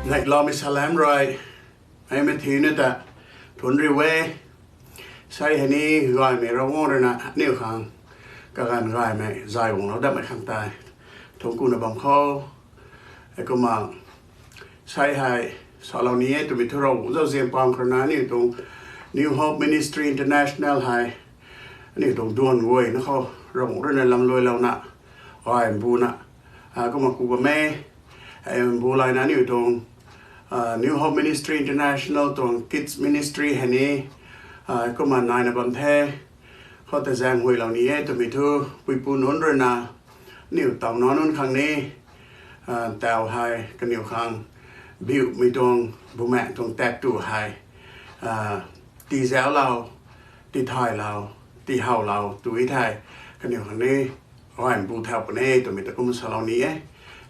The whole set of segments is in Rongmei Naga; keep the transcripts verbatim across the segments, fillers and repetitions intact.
Neihloumei salam rui, mei mei thina ta thun ri e. Sei hei ni gaymei Ravguangc rui na aniu khang kaganv gaymei zay guanglou datmei khang tei thungc kuna bam khou. Heikumna sei hei salou ni e twmei thu Ravguangc zauzian pang khou rui na aniu tuang New Hope Ministry International hei aniu tuang duan guayna khou Ravguangc rui na lamluailouna gay mbuna kumna ku bam e. Mbu layna aniu tuang New Hope Ministry International tuang Kids Ministry hei ni kumna naina bam the. Khou ta zaenghuaylou ni e twmei thu puipu nunc rui na aniu taw nac nunc khang ni tau hei kaniw khang biumei tuang bumaengh tuang tak tu hei tizaulou, tithaylou, tihowlou tu e thei kaniw khang ni gay mbu thau puni e twmei ta kumna salou ni e.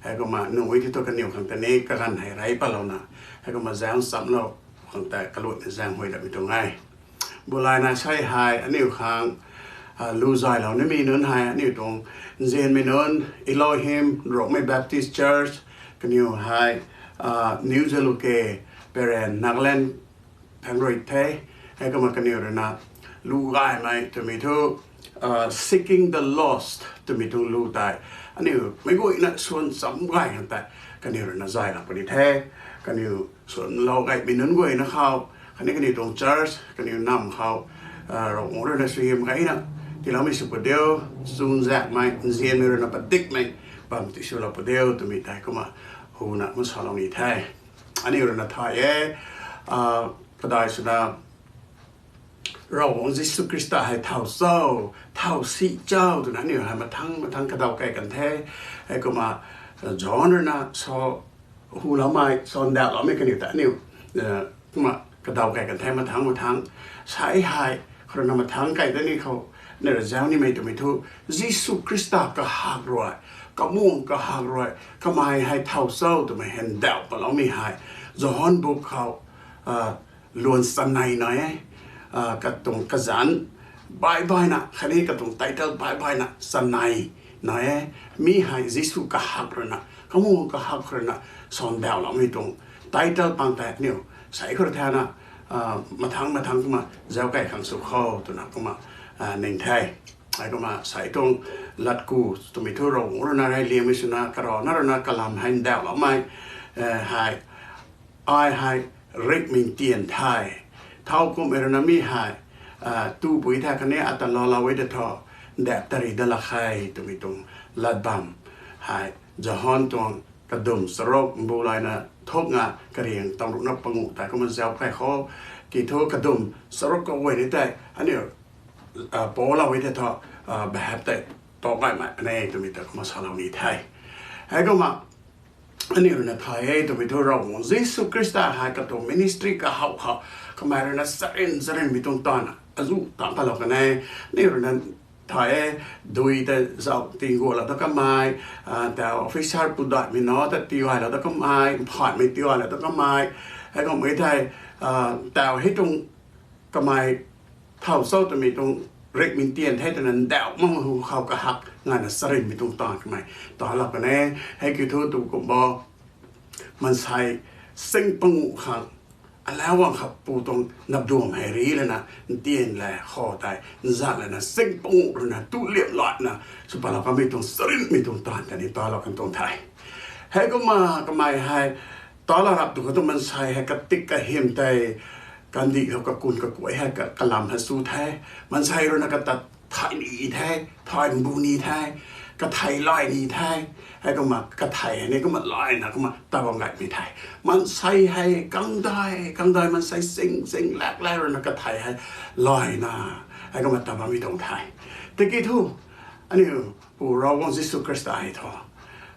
Heikumna nunc e ti thu kaniw khang ta ni kaganv hei rey patlouna heikumna zaeng chamlou khang tei kaluatna zaenghuay datmei tuang e. Mbu layna sei hei aniu khang lu zaylou nimei nunc hei aniu tuang nzianmei nunc Elohim Rongmei Baptist Church, kaniw hei New Jalukie, Peren, Nagaland thangc rui the. Heikumna kaniw rui na lu gaymei twmei thu Seeking the Lost twmei tuang lu tei aniu meic guayna suan cham gay khang tei kaniw rui na zaylou puni the. Kaniw suanlou gaymei nunc guayna khou khatni kaniw tuang church kaniw nam khou Ravguangc rui na suaihiam gayna tiiloumei sw pu diu, chuzaenghmei nzianmei rui na padikmei bam tiswlou pu diu twmei tei kumna huna kumna salou ni the. Aniu rui na thay e, kadai swna Ravguangc Jisu Khrista hei thaw cho, thaw si cho twna aniu hei mathangc mathangc kadaw key kan the. Heikumna John rui na sa huloumei, sa ndauhloumei kaniw ta aniu kumna kadaw key kan the mathangc mathangc. Sei hei khou rui na mathangc key da ni khou, aniu rui zauc nimei twmei thu Jisu Khrista kahak rui, kamung kahak rui kamei hei thaw cho twmei hei ndauh paloumei hei John buk khou luan chanei nai e, katuang kazanc baih baihna khatni katuang title baih baihna chanei nai e. Mi hei Jisu kahak rui na, kamung kahak rui na sa ndauhloumei tuang title pang tei aniu sei khou rui thana mathangc mathangc kumna zauc key khang sw kho twna kumna ning the. Heikumna sei tuang latku twmei thu Ravguangc rui na reyliangmei swna karana rui na kalam hei ndauhloumei hei, ai hei ringhmei tian the, thowkumhmei rui na mi hei tupui the khatni ata laalou e ta thu ndauh tari dat lak khe twmei tuang latbam hei John tuang kadum charuk mbu layna thuk nga kariang tang ruhna panguh tei kumna zauc key kho. Ki thu kadum charuk kaguay ni tei aniu palou e ta thu behap tei ta gaymei ane twmei ta kumna salou ni the. Heikumna aniu rui na thay e twmei thu Ravguangc Jisu Khrista hei katuang ministry kahaw khou kamei rui na charyn charynmei tuang taanv azuh tan palou kan e. Aniu rui na thay e, dui ta zauc tingualou ta kamei, ta officer pu daihmei na ta tigaylou ta kamei, mphaymei tigaylou ta kamei, heikumhmei thei tau hei tuang kamei thaw cho twmei tuang ringhmei tian the twna ndauh makmei hu khou kahak ngana charynmei tuang taanv kamei talou kan e. Hei kiu thu tu kum bo, maansei sing panguh khang alau guang khou pu tuang napduam hei ri lana ntian le kho tei nzat lana sing panguh rui na tu liamh latna sw palou kanmei tuang charynmei tuang taanv ta ni talou kan tuang the. Heikumna kamei hei talou rap tu khou tu maansei hei katik kahym tei kandih khou kakun kakuay hei kalam hei chu the. Maansei rui na kata thay ni the, thay mbu ni the, kathei lay ni the. Heikumna kathei hei ni kumna layna kumna ta bam gaymei the. Maansei hei kangdai kangdai maansei sing sing lak lak rui na kathei hei layna heikumna ta bammei tuang the. Tiki thu aniu Pu Ravguangc Jisu Khrista hei thu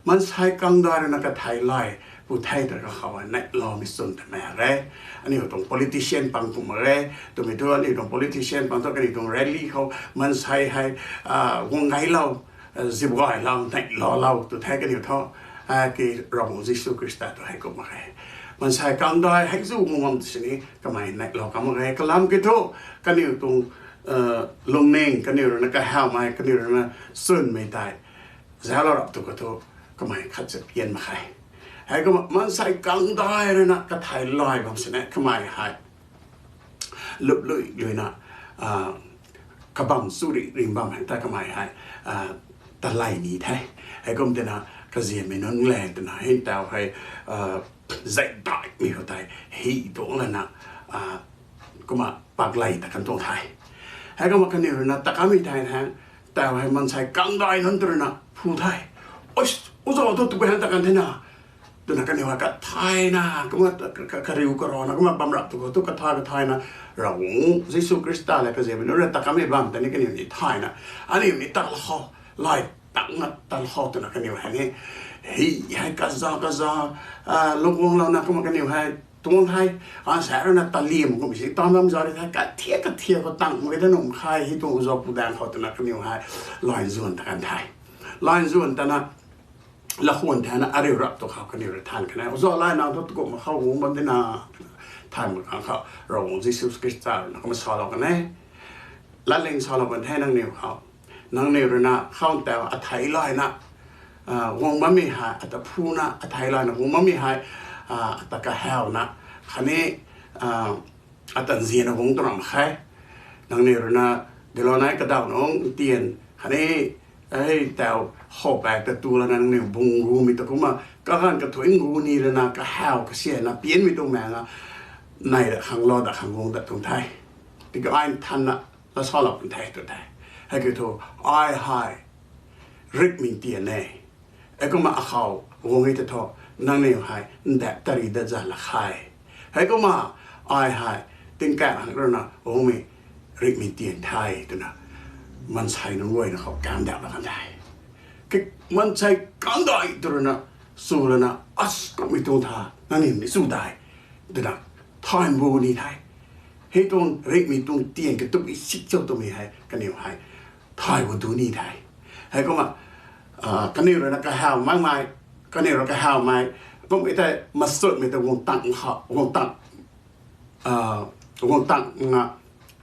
maansei kangdai rui na kathei lay pu the ta kakhou neihloumei chwn ta mak e. Aniu tuang politician pang kumh mak e twmei thu aniu tuang politician pang thu kaniw tuang rally khou maansei hei guang gaylou, zip gaylou, neihloulou tu the kaniw thu. Ki Ravguangc Jisu Khrista tu hei kumh mak e. Maansei kangdai hei zu guang bam tu sini kamei neihlou kan mak e. Kalam kiu thu kaniw tuang lungning kaniw rui na kahawmei kaniw rui na chwnmei tei zauclou rap tu khou thu kamei khat zip pian mak khe. Heikumna maansei kangdai rui na kathei lay bam sini kamei hei lup lui lui na, kabam chu ri ring bam hei ta kamei hei ta lay ni the. Heikum tina kazianmei nunc le twna hei tau hei zei daimei khou tei hi tuang lana kumna pak lay ta kan tuang the. Heikumna kaniw rui na ta kamei thei hei tau hei maansei kangdai nunc tu rui na phu the. Uza tu tu hei ta kan thena twna kaniw hei kathayna kumna kariu karana kumna bam rap tu khou tu kathay kathayna Ravguangc Jisu Khrista le kazianmei nunc rui ta kamei bam tei ni kaniw ni thayna aniu ni ta khou lay tangna ta khou twna kaniw hei ni hi hei kaza kaza lungguanglouna kumna kaniw hei tuang the. Ansa rui na taliam kummei si tan bam za ri the, kathiak kathiak khou tang mak ge ta num khe hi tuang uza pu daeng khou twna kaniw hei lay zuan ta kan the. Lay zuan tana lakhwan thena ariu rap tu khou kaniw rui than kan e, uza lay nang thu tukumna khou guang bam dina twna thay mak khang khou Ravguangc Jisu Khrista rui na kumna salou kan e. Latling salou kan the nangniw khou, nangniw rui na khou tau athei layna guang bammei hei ata phuna athei layna guang bammei hei ata kahawna khatni ata nzianna guang tw ram khe. Nangniw rui na dilounai kadaw nunc tian khatni hei tau khou pak ta tu lana nangniw bung gumei ta kumna kaganv kathuic ngu ni lana kahaw kasiana pianmei tuang maeng a nai da khang lou da khang guang da tuang the. Tiki ai nthanna la salou kan the tu the. Hei kiu thu ai hei ringhmei tian e. Heikumna akhou guang e ta thu nangniw hei ndak tari dat za la khe. Heikumna ai hei tingkauh hang rui na guangmei ringhmei tian the twna maansei nunc guayna khou kamdauh la kan the. Maansei kangdai tu rui na chu lana as kummei tuang tha nangniw ni chu dai twna thay bu ni the. Hei tuang ringhmei tuang tian katup i sik chau twmei hei kaniw hei thay bu tu ni the. Heikumna kaniw rui na kahawmei, kaniw rui kahawmei kum e tei masutmei ta guang tang khou guang tang guang tang na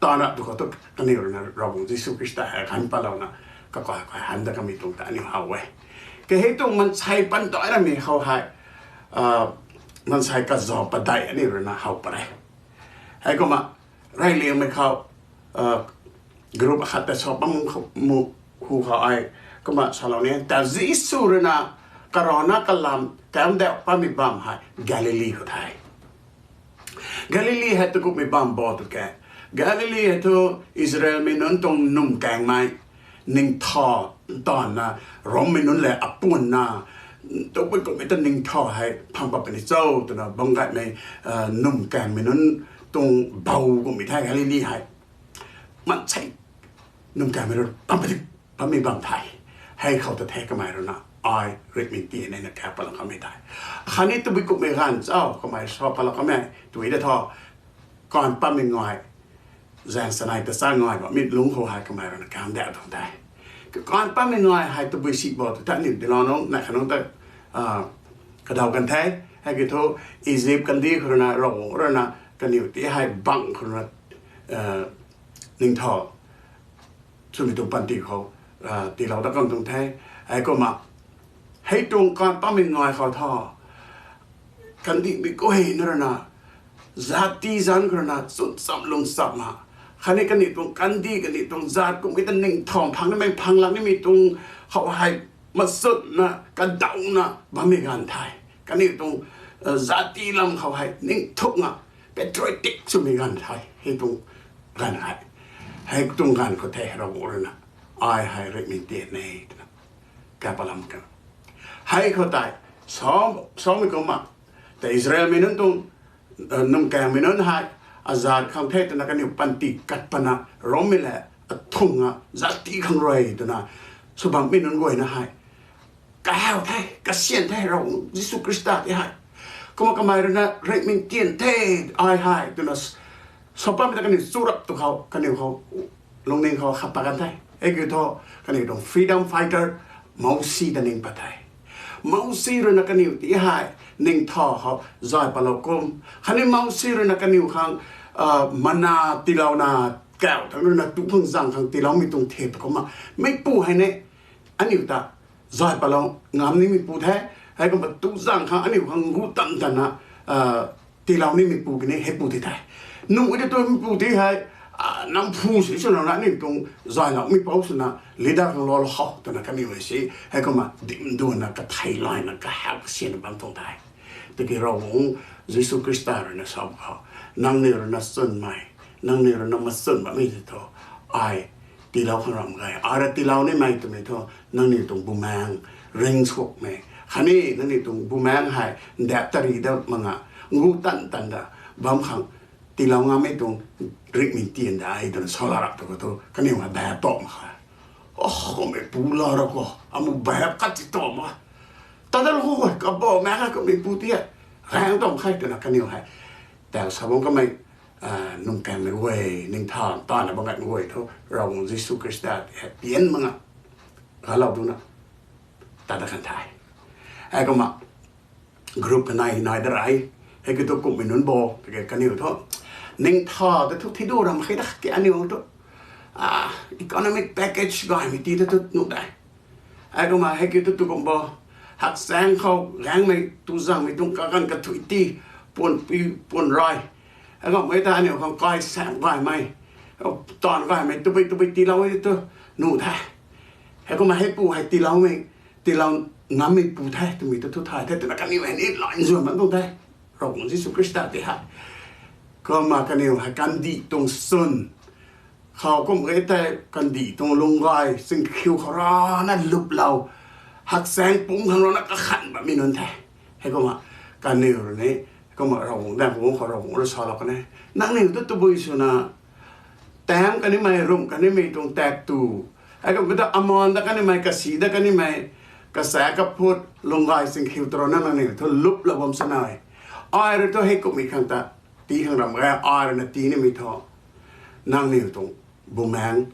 ta rap tu khou tu kaniw rui na Ravguangc Jisu Khrista hei khan patlouna kakai kai han da kamei tuang ta aniu how e. Kei hei tuang maansei pandaih ramei khou hei maansei kazauh padeih aniu rui na how pat e. Heikumna reyliangmei khou group akhat ta sa bam khou mu hu khou ai kumna salou ni ta Jisu rui na karana kalam kamdauh patmei bam hei Galili khou the. Galili hei takumhmei bam bo tu ke, Galili hei thu Israelmei nunc tuang num kaengmei ningtha tanna Rommei nunc lev apuanna tabui kumhmei ta ningtha hei phang pat puni cho twna bam gaymei num kaengmei nunc tuang bou kumhmei the Galili hei. Maansei num kaengmei rui pam puni bammei bam the. Hei khou ta the kamei rui na ai ringhmei tian e na kau patlou kamei the. Khatni tabui kumhmei ganv cho kamei sa patlou kamei tui da thu, kaanv pammei ngai, zaeng sanei ta cha ngai ba mi lungc khou hei kamei rui na kamdauh tuang the. Kaanv pammei ngai hei tabui si bo tu ta aniu dilou nunc nai kha nunc ta kadaw kan the. Hei kiu thu Egypt kandih khou rui na Ravguangc rui na kaniw ti hei bangc khou rui na ningtha swmei tuang panty khou tiilou dat kan tuang the. Heikumna hei tuang kaanv pammei ngai khou thu kandihmei guayna rui na zati zanc khou rui na chwn cham lung chamna khatni kaniw tuang kandih kaniw tuang zat kumhmei ta ningtha phang nimei phang lak nimei tuang khou hei masutna kadawna bammei ganv the. Kaniw tuang zati lam khou hei ningthukna patriotic swmei ganv the hei tuang ganv hei. Hei tuang ganv khou the Ravguangc rui na ai hei ringhmei tian e twna kau patlou kan. Hei khou tei samei kumna ta Israelmei nunc tuang num kaengmei nunc hei azat khang the twna kaniw panty kat pana Rommei lev athung a zati khang rui twna sw bammei nunc guayna hei kahaw the, kasian the Ravguangc Jisu Khrista ti hei. Kumna kamei rui na ringhmei tian the ai hei twna sa pammei ta kaniw chu rap tu khou kaniw khou lungning khou khat pat kan the. Hei kiu thu kaniw tuang freedom fighter Mosi ta ning pat the. Mosi rui na kaniw ti hei ningtha khou zay patlou kum khatni Mosi rui na kaniw khang mana tiilouna kau thangc rui na tu khang zang khang tiiloumei tuang the kumna meipu hei ne aniu ta zay patlou ngam nimeipu the. Heikumna tu zaeng khang aniu khang gu tan tana, tiilou nimeipu kini heipu ti the. Nuh e tu meipu ti hei, nang phu si swna aniu tuang zayloumei pou swna leader khang lou lou khou twna kaniw e si. Heikumna dim duna kathei layna kahak kasiana bam tuang the. Tiki Ravguangc Jisu Khrista rui na sa khou, nangniw rui na chwnmei, nangniw rui na machwn bammei ti thu, ai tiilou khang ram ge. Ai rui tiilou nimei twmei thu, nangniw tuang bumaengc ringcsuakmei khatni nangniw tuang bumaengc hei ndap tari dat mak nga, ngu tan tan da bam khang tiilou ngammei tuang ringcmei tian de twna salou rap tu khou thu kaniw hei bap tau mak khe. O, kummeipu la ra khou amu bap khat ti tau mak. Tadal khou kabo mak kha kummeipu ti e, gaeng tau khe twna kaniw hei tau sa bam kamei, nungkaengmei guay, ningtha tana bam ngatmei guay thu Ravguangc Jisu Khrista ti hei pian mak nga, galou duna tat dat kan the. Heikumna group kanei nai da rei. Heikiu thu kummei nunc bo, tiki kaniw thu ningtha ta thu thidu ram khe da ke aniu thu economic package gaymei ti ta thu nuh de. Heikumna heikiu thu tu kum bo, haksaeng khou gaengmei tu zaengmei tuang kaganv kathui ti, puan pi, puan rai, heikumhmei ta aniu khang kai saeng gaymei, taanv gaymei tabui tabui tiilou e tu nuh the. Heikumna heipu hei tiiloumei, tiilou ngammeipu the twmei tu thu thay the twna kaniw hei ni line zuan bam tuang the. Ravguangc Jisu Khrista ti hei. Kumna kaniw hei kandih tuang swn khou kum e tei kandih tuang lungcgay chingkhiu khou rana luplou, haksaeng pumc khang rana kakhan bammei nunc the. Heikumna kaniw rui ni, kumna Ravguangc daeng guangc khou Ravguangc rui salou kan e, nangniw tu tabui swna taeng kanimei, rumh kanimei tuang tak tu, heikumhmei ta amaan dat kanimei, kasi dat kanimei, kasa kaphut, lungcgay chingkhiu tw rana nangniw thu luplou bam sina e. Ai rui thu heikumhmei khang ta tii khang ram ge, ai rui na tii nimei thu nangniw tuang bumaengc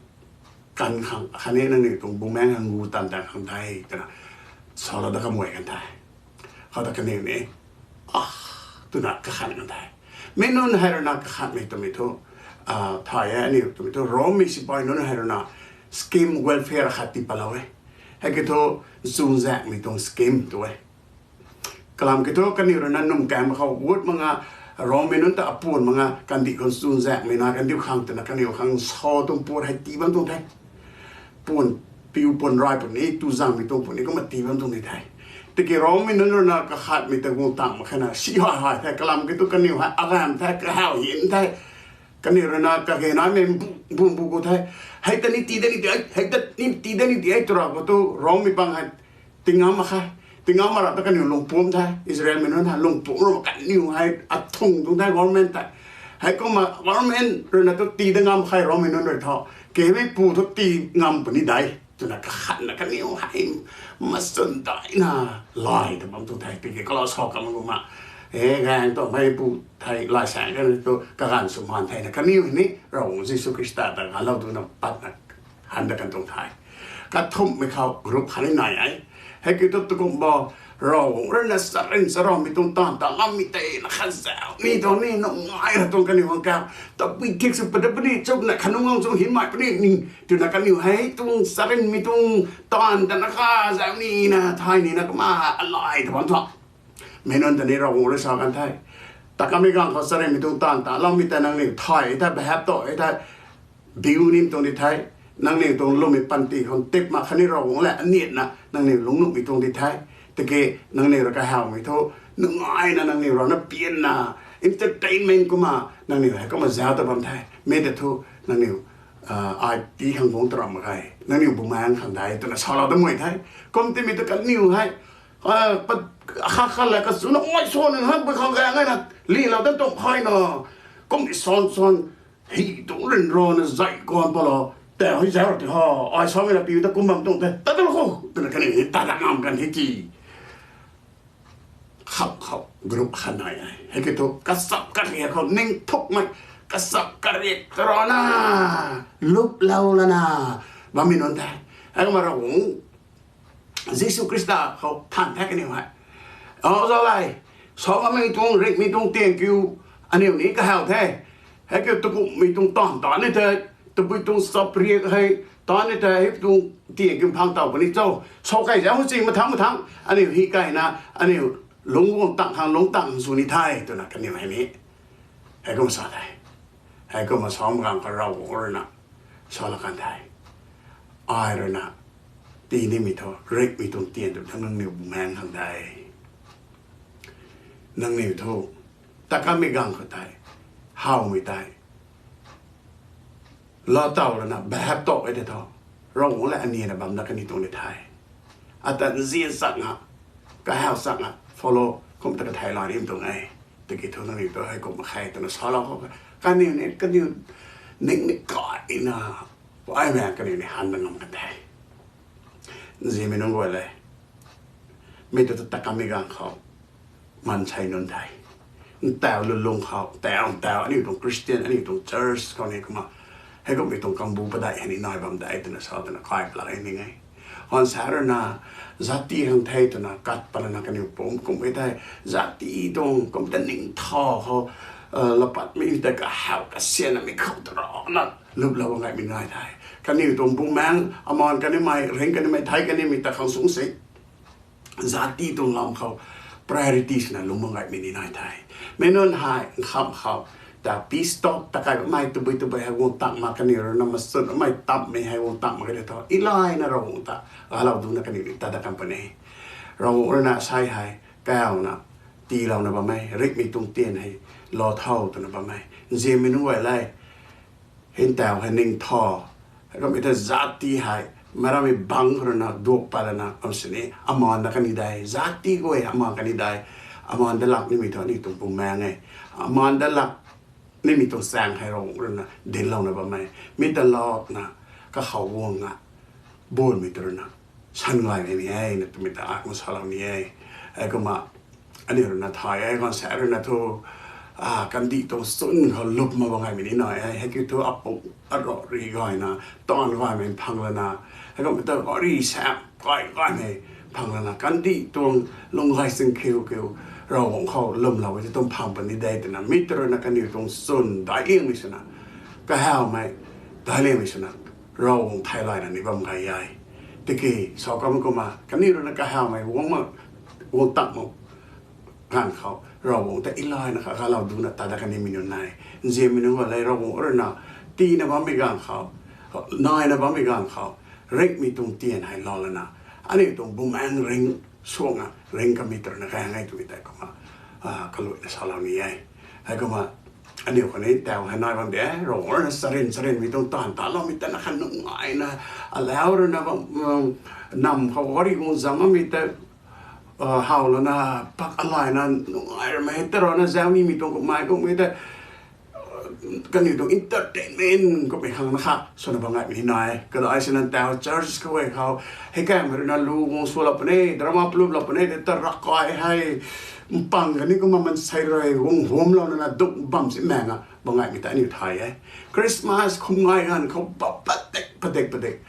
kan khang khatni nangniw tuang bumaengc khang gu tan tan khang de twna salou dat kamei kan the. Khou ta kaniw ni, a, twna kakhan kan the. Mi nunc hei rui na kakhanmei twmei thu thay e, aniu twmei thu Rommei sipai nunc hei rui na scheme welfare khat tii patlou e. Heikiu thu chuzaenghmei tuang scheme tu e. Kalam kiu thu kaniw rui na nungkaengmei khou gut mak nga, Rommei nunc ta apuan mak nga kandih khang chuzaenghmei na kandiu khang twna kaniw khang sa tuang puan hei tii bam tuang the. Puan piu, puan rai puni, tu zaengmei tuang puni kumna tii bam tuang ni the. Tiki Rommei nunc rui na kakhatmei ta guang tang mak khe na si hay hay the. Kalam kiu thu kaniw hei aram the, kahaw hin the. Kaniw rui na kage naimei bu, bu, bu gu the. Hei ta ni tii dat ni di e, hei ta ni tii dat ni di e twra khou thu Rommei pang hei tingam mak khe. Tingam mak ra ta kaniw lungpuam the. Israelmei nunc hei lungpuam ru kaniw hei athung tuang the government tei. Heikumna government rui na thu tii dat ngam khe Rommei nunc rui thu. Kemeipu thu tii ngam puni de twna kakhanna kaniw hei machun daina lay ta bam tuang the. Tiki kalou sa kam kumna, e, gaeng tu meipu thei lay saeng kan tu kaganv sw maan thena kaniw hei ni Ravguangc Jisu Khrista ta galou duna patna han dat kan tuang the. Kathumhmei khou group khat ni nai e. Heikiu thu tu kum bo, Ravguangc rui na charyn charaumei tuang taanv ta ngammei tei na khat zauh ni tuang ni nungai ra tuang kaniw khang kau tabui thik sw pat dat puni, chuna khanungang chung hinmei puni ni twna kaniw hei tuang charynmei tuang taanv ta na kha zauh ni na thay ni na kumna alay ta bam thu. Mi nunc ta ni Ravguangc rui sa kan the. Ta kamei ganv khou charynmei tuang taanv ta loumei tei nangniw thay e the, behap tu e the, biu nim tuang di the. Nangniw tuang lwmmei panty khang tip mak khatni Ravguangc le aniatna nangniw lungnuhmei tuang di the. Tiki nangniw rui kahawmei thu nungaina nangniw rana pianna entertainment kumna nangniw hei kumna zauc ta bam the. Mi ta thu nangniw ai tii khang guang ta ram mak ge, nangniw bumaengc khang de twna salou dat mei the. Kum timei tu kaniw hei, a, pat, khat khat le kachuna ai swan hei bui khang gaeng e na, lilou dat tuang khay na, kum ni swan swan, hi tuang ryanrana zay kan palou tei hei zauc ti ha, ai samei na piu ta kum bam tuang the, ta ta khou twna kaniw ni tat dat ngam kan he ti. Kham khou group khat nai e. Heikiu thu kachap kariak khou ningthukmei, kachap kariak tarana, luplou lana bammei nunc the. Heikumna Ravguangc Jisu Khrista khou than the kaniw hei, o zauc le, sa ngammei tuang ringhmei tuang tiang kiu aniu ni kahaw the. Heikiu takumhmei tuang taanv ta ni the, tabui tuang chap riak hei Tan ni tei hei tuang tian kim phang taw puni cho. Sa kai zau chi mathang mathang. Aniu hei kaina, aniu lungc guang tang khang lungc tang sw ni the, twna kaniw hei ni. Heikumna sa the. Heikumna sa gang khou Ravguangc ruina. Sa la kan the. Ai ruina. Tii nimei thu, ringhmei tuang tian tu thang nangniw bumaengc khang de. Nangniw thu, ta kanmei gang khou tei, howmei tei. Lou taw lana, behap tow e tei thu. Ravguangc le anian na bam da kani tuang ni the. Ata nzian chakna, kahaw chakna, follow, kum ta kathei la rim tuang e. Tiki thu nangniw tu hei kum khe twna salou khou. Kaniw ni, kaniw ning ni kaina, ai mei kaniw ni han da ngam kan the. Nzianmei nunc guay le. Mi tu ta kanmei gang khou. Maansei nunc the. Ntaw lulung khou, ntaw, ntaw, aniu tuang Christian, aniu tuang church khou ni kumna. Heikumhmei tuang kambu padeih hei ni nai bam de twna sa twna kai plak e ning e. Hon sa ruina, zati hang the twna kat patna kaniw pum kum e the, zati tuang kum ta ningtha khou, lapatmei ta kahaw kasianna mi khou tarana, luplou ngaimei nai the. Kaniw tuang bumaengc, amaan kanimei, ring kanimei, thei kanimei ta khang sung se. Zati tuang lam khou, priorities na lungc ngaimei ni nai the. Mei nunc hei, nkham khou, ta peace talk, ta kai bammei, tabui tabui hei guang tang ma kaniw ruina, masut bammei, tammei hei guang tang ma kaniw thu. Ilaina Ravguangc ta, galou duna kaniw ni ta da kan puni. Ravguangc ruina sai hei, kawna, tiilouna bammei, ringhmei tuang tian hei, lou tho twna bammei. Nzianmei nunc guay le, hei ntaw hei ningtha. Heikumhmei ta zati hei, meic rammei bang khou ruina duak pat lana, am sini, amaan da kani de, zati guay amaan kani de, amaan da lak nimei thu aniu tuang bumaengc e. Amaan da lak nimei tuang chaeng hei Ravguangc ruina, dinclouna bammei. Mi ta louna, kakhou guangna, bunmei tu ruina. San ngaimei ni e, na twmei ta ai kum salou ni e. Heikumna, aniu ruina thay e, ganv sa ruina thu, kandih tuang chwn khou lup mak bam ngaimei ni nai e, heikiu thu apuk, arari gayna, taanv gaymei phang lana, heikumna ta gari sam, kai gaymei phang lana, kandih tuang lung gay sing khiu kiu, Ravguangc khou lwmlou e, tuang phang puni de twna, mi tu ruina kaniw tuang chwn, daic liangmei swna, kahawmei, daic liangmei swna, Ravguangc theilayna ni bam gay e. Tiki, sa kam kumna, kaniw ruina kahawmei, guang mak, guang tang mak, ganv khou, Ravguangc ta ilaina kha galou duna ta da kanimei nunc nai. Nzianmei nunc guay le Ravguangc ruina, tiina bammei ganv khou, naina bammei ganv khou, ringhmei tuang tian hei lou lana, aniu tuang bumaengc ring, suangna, ring kamei tu ruina gay ngai twmei tei kumna, kaluina salou ni e. Heikumna, aniu khou ni ntaw hei nai bam de, Ravguangc ruina charyn, charynmei tuang taanv taloumei ta na kha nungaina, alau ruina bam, nam khou gari guang zam bammei ta, how lana, pak alayna, nungai ramei ta rana, zau nimei tuang kummei kummei ta, kaniw tuang entertainment kummei khang na kha, swna bam ngaimei ni nai. Kadai sina ntaw church khou e khou, hei kaimei ruina lu guang swlou puni, drama pluplou puni, ta rakai hei, mpang kani kumna maansei rui guang huamlou nana duk bam si maeng a, bam ngaimei ta aniu thay e. Christmas khum ngai ganv khou bam padik, padik, padik.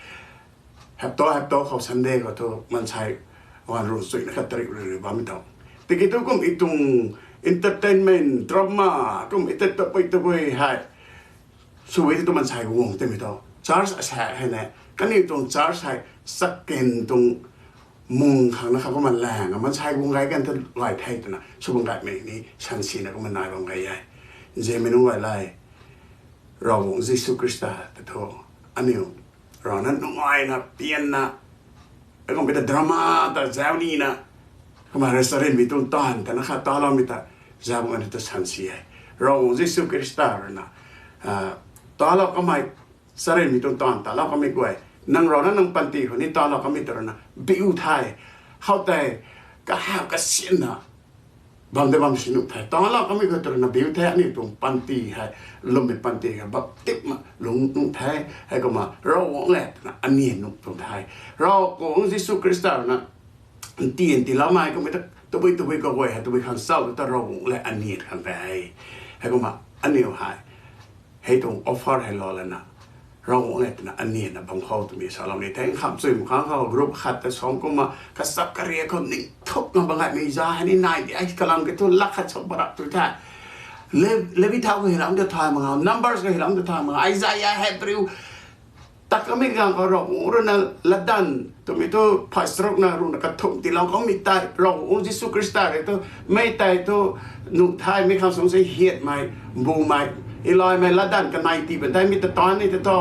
Hapta, hapta khou Sunday khou thu maansei ganv rui chuina kha tarik rui rui bammei tuang. Tiki thu kum i tuang entertainment, drama, kum i ta tabui tabui hei. Sw e tu maansei guang twmei thu. Church asaekc hei ne. Kaniw tuang church hei sakin tuang mung khang na kha kumna lang a, maansei guang gay kan ta gay the twna. Sw bam gaymei ni sansina kumna nai bam gay e. Nzianmei nunc guay le. Ravguangc Jisu Khrista ta thu. Aniu. Rana nungaina, pianna. Heikumna ta drama ta zau nina. Kumna restaurant mei tuang taanv ta na kha taloumei ta. Zau bam aniu ta sansi e. Ravguangc Jisu Khrista ruina. Talou kamei, charynmei tuang taanv talou kamei guay. Nang rana nang panty khou ni talou kamei ta ruina. Biu the. How tei, kahaw kasianna. Bam de bam si nuh the. Talou kamei khou ta ruina biu the, aniu tuang panty hei, lwmmei panty hei, baptipna lung nuh the, heikumna Ravguangc le twna anian nuh tuang the. Ravguangc Jisu Khrista ruina, ntian tiiloumei kummei ta, tabui tabui kaguay hei, tabui khang chau ta Ravguangc le anian khang the. Heikumna, aniu hei, hei tuang offer hei lou lana, Ravguangc le twna anianna bam khou twmei salou ni the. Nkham chui mak khang khou group khat ta song kumna, kachap karia khou ningthuk na bam ngaimei za hei ni nai di, ai kalam ki thu lak khat song parak tu the. Le-, Levi thau khou heilam ta thay mak nga, Numbers khou heilam ta thay mak nga, Isaiah, Hebrew, Tat kamei ganv khou Ravguangc rui na latdanv twmei thu phay charuk na ruhna kathumh tiilou kanmei tei Ravguangc Jisu Khrista rui thu mei tei thu nuh the, mei khang sung se hiatmei, mbumei, Elimei latdanv kanei tii bam the, mi ta tan ni te thu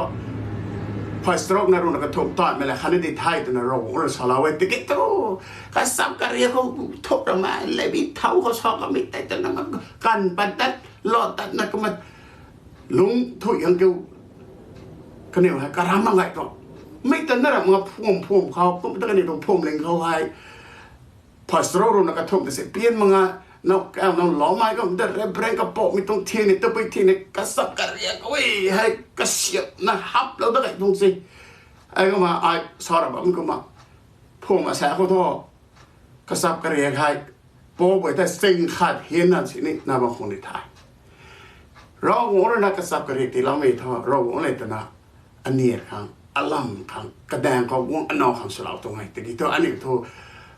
phay charuk na ruhna kathumh tatmei la khatni di the twna Ravguangc rui salou e. Tiki thu kachap kariak khou thuk ramei Levi thau khou sa kamei tei twna kan pat tat, lou tatna kumna lungc thuy hang kiu kaniw hei karam mak gay tuang. Mei ta na ram nga phum phum khou kum ta kaniw tuang phum ling khou hei phay charuk ruhna kathumh ta se pian mak nga, nau kau nau loumei kum ta Reverend Kapohmei tuang thian ni, tabui thian ni kachap kariak khou hei kasiamna haplou ta gay tuang se. Hei kumna ai sa ra bam kumna phum asa khou thu kachap kariak hei pou bui tei sing khat hianna sini na bam khang di the. Ravguangc rui na kachap kariak tiiloumei thu Ravguangc le twna aniat khang, alam khang, kadaeng khou guang anow khang swlou tuang e. Tiki thu aniu thu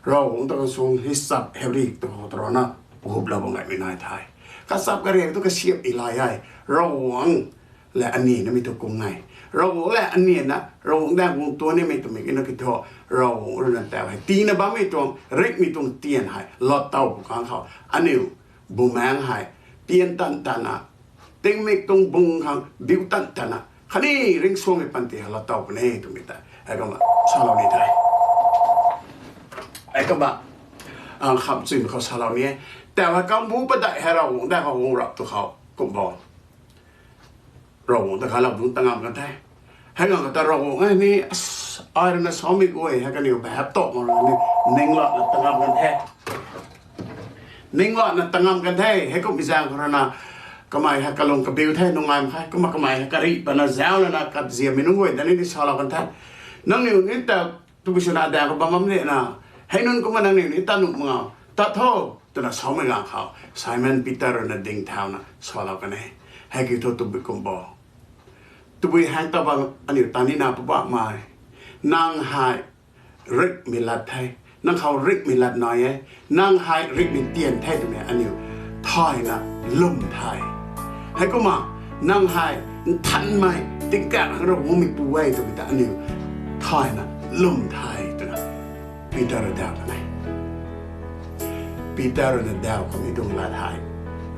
Ravguangc ta khang sung hisap heurik tu khou tarana guplou bam gaymei nai the. Kachap kariak thu kasiam Eli e, Ravguangc le aniat namei thu kum e. Ravguangc le aniatna Ravguangc daeng guang tuan nimei twmei kina ki thu Ravguangc rui na tau hei tiina bammei tuang ringhmei tuang tian hei lou tow pw khang khou aniu bumaengc hei tian tan tana, tingmik tuang bung khang biu tan tana khatni ringcsuangmei panty hei lou tow puni twmei ta hei kumna salou ni the. Hei kumna kham chuymei khou salou ni e. Tau hei kambu padeih hei Ravguangc daeng khou guang rap tu khou kum bo Ravguangc ta khalou dungc ta ngam kan the. Hei ganv kata Ravguangc e ni, ai rui na samei guay hei kaniw bahap tow mak rui ni ninglatna ta ngam kan the. Ninglatna ta ngam kan the. Hei kummei zaeng khou rui na kamei hei kalung kabiu the, nungai mak khe. Kumna kamei hei karih pana zauc lana kaziammei nunc guay ta ni ni salou kan the. Nangniw ni ta tabui swna daeng khou bam bam nina, hei nunc kumna nangniw ni ta nuh mak nga, tat tho, twna samei ganv khou Simon Peter rui na ding thauna salou kan e. Hei kiu thu tabui kum bo, tabui hang ta bam aniu ta nina pw bakmei, nang hei ringhmei lat the, nang khou ringhmei lat nai e, nang hei ringhmei tian the twmei aniu thayna lwm the. Hei kumna nang hei nthanmei tingkauh hang Ravguangc meipu e twmei ta aniu thayna lwm the twna Peter rui daw kan e. Peter rui na daw kamei tuang lat hei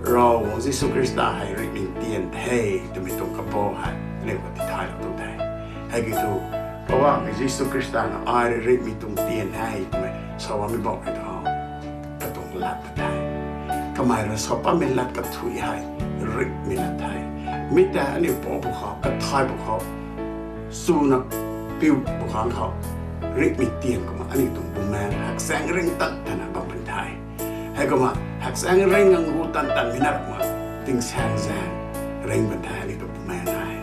Ravguangc Jisu Khrista hei ringhmei tian the twmei tuang kabaw hei aniu khou tithaylou tuang the. Hei kiu thu Poubauhmei Jisu Khrista na ai rui ringhmei tuang tian the twmei sa bammei bam e thu katuang lat ta the. Kamei rui sa bammei lat kathuic hei ringhmei lat the. Mi ta aniu pou pw khou, kathay pw khou, suna piu pw khang khou ringhmei tian kumna aniu tuang bumaengc hakchaeng ring tan tana bam puni the. Hei kumna hakchaeng ring ngang gu tan tanmei na kumna tingsaengzaeng ring bam the aniu tuang bumaengc hei.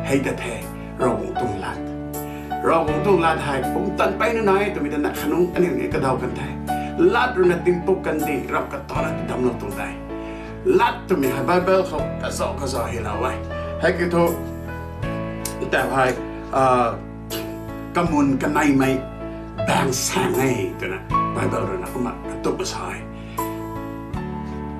Hei ta the Ravguangc tuang lat. Ravguangc tuang lat hei pumtan peyna nai twmei ta na khanungc aniu ni kadaw kan the. Lat rui na tingpuk kandih ramh katana ti damclou tuang de. Lat twmei hei Bible khou kazauh kazauh hylou e. Hei kiu thu tau hei kamun kaneimei baengsaeng e twna Bible rui na kumna katup sa e.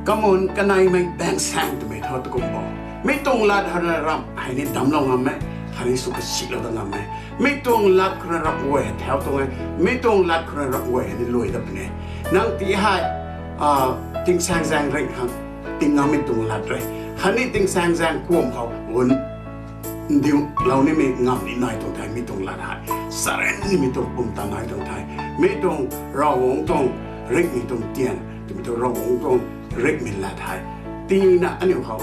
Kamun kaneimei baengsaeng twmei thu tu kum bo, mi tuang lat hei na ramh hei ni damclou ngam e, khatni sw kasihlou ta ngam e. Mi tuang lat khou na ramh guay hei thau tuang e, mi tuang lat khou na ramh guay hei ni luai dat puni. Nang ti hei tingsaengzaeng ring khang ting ngammei tuang lat rui, khatni tingsaengzaeng kuam khou gun ndiulou nimei ngam ni nai tuang the. Mi tuang lat hei sarenmei tuang pumtan nai tuang the. Mi tuang Ravguangc tuang ringhmei tuang tian twmei thu Ravguangc tuang ringhmei lat hei tina aniu khou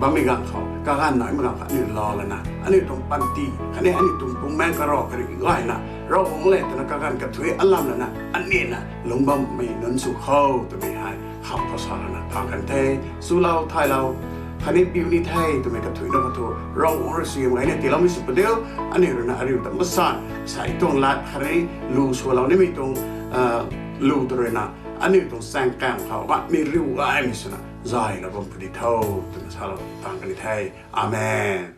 bammei ganv khou, kaganv naimei ganv khou aniu lou lana aniu tuang panty khatni aniu tuang bumaengc karav kari gayna Ravguangc le twna kaganv kathuic alam lana anina lungc bammei nunc sw kho twmei hei kham khou sa lana tang kan the. Swlou thaylou khatni piu ni the twmei kathuicna khou thu Ravguangc rui suaihiam gayna tiiloumei sw padiu, aniu rui na ariu ta masan sei tuang lat khatni lu swlou nimei tuang lu ta rui na aniu tuang chaengkam khou bammei riu gaymei swna zaylou bam puni tho twna salou tang kan the. Amen.